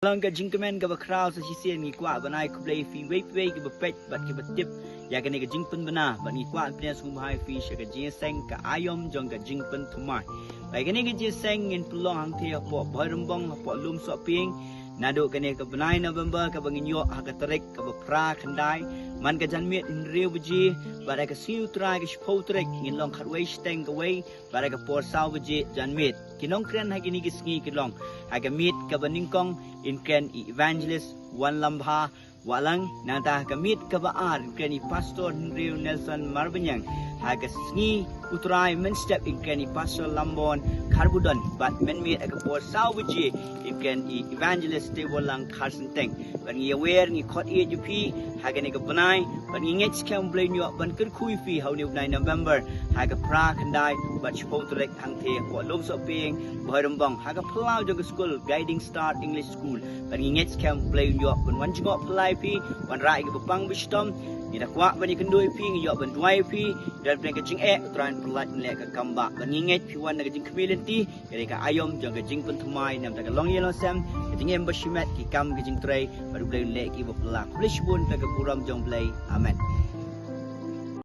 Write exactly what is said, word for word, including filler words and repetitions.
Long ka jingkmen kaba khraw sa shisien ngi kwah ban ai khublei ïa phi wei pa wei kiba peit bad kiba tip ïa kane ka jingpynbna bad ngi kwah ban pynïasngewbha ïa phi sha ka jingïaseng ka aïom jong ka jingpynthymmai. Ba ïa kane ka jingïaseng ngin pynlong hangthie hapoh Bhoirymbong hapoh Lumsohpieng naduh kane ka bnai November kaba ngin ïoh ha ka tarik kaba phra khyndai man ka janmiet hynriew baje bad ha ka sngi U Trai ka shiphew tarik ngin long khatwei shiteng kawei bad ha ka por saw baje janmiet. Ki nongkren ha kine ki sngi ki long ha ka miet kaba nyngkong yn kren i Evangelist Wanlambha Wahlang, nangta ha ka miet kaba ar yn kren i Pastor Hynriew Nelson Marbaniang, ha ka sngi U Trai mynstep yn kren i Pastor Lambon Kharbudon bad mynmiet ha ka por saw baje yn kren i Evangelist Teiborlang Kharsynteng. Bad ngi ïawer ngi khot ïeit ïa phi ha kane ka bnai bad ngi ngeit skhem U Blei un ïoh ban kyrkhu ïa phi ha une u bnai November ha ka phra khyndai bad shiphew tarik hangthie hapoh Lumsohpieng Bhoirymbong ha ka phyllaw jong ka skul Guiding Star English School. Bad ngi ngeit skhem U Blei un ïoh ban wan jngoh phylla ïa phi, wanrah ïa kiba pang ba shitom. Ngi da kwah ban ïakynduh ïa phi, ngi ïoh ban duwai ïa phi, don pdeng ka jingeh U Trai un pyllait ban leh ka kam ba. Bad ngi ngeit phi wan na ka jingkhmih lynti, ka dei ka aïom jong ka jingpynthymmai, namar ka longïing longsem, ka jingim ba shimet, ki kam ka jingtrei bad U Blei un leh kiba phylla. Khublei shibun da ka burom jong U Blei. Amen.